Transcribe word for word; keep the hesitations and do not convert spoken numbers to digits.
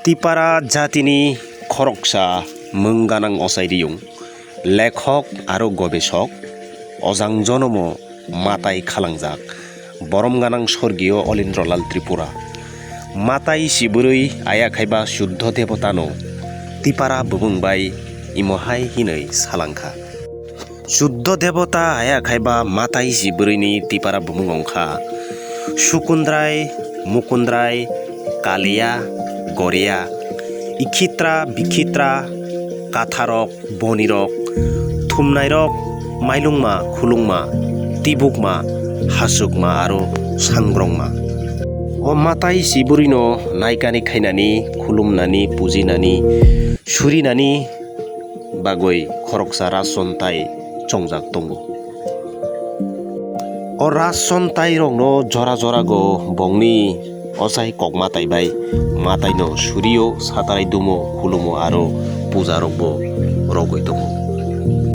Tipara jatini khoroksa mwng ganang ochai riyung, lekhok aro gobesok, ojang jonomo matai khalangjak, borom ganang sorgiyo Olindrolal Tripura. Matai si bwrwi aya khaiba Suddho Debotano Tipara bumung bai imo hai hinwi salangkha. Suddho Debota aya khaiba matai si bwrwini Tipara bumung wngkha Sukundrai, Mukundrai, Kaliya, Goriya, Ikhitra, Bikhitra, Katharok, Bonirok, Thumnairok, Mailungma, Khulungma, Tibukma, Hasukma aro Sangrongma. O matai si bwrwino naikani khainani, khulumnani, pujinani, surinani bagwi khoroksa rasontai chongjak tongo. O rasontairokno jora jorago bongni ochai kokmatai bai mataino surio, satarai dumo, khulumo aro pujarokbo rogwi tongo.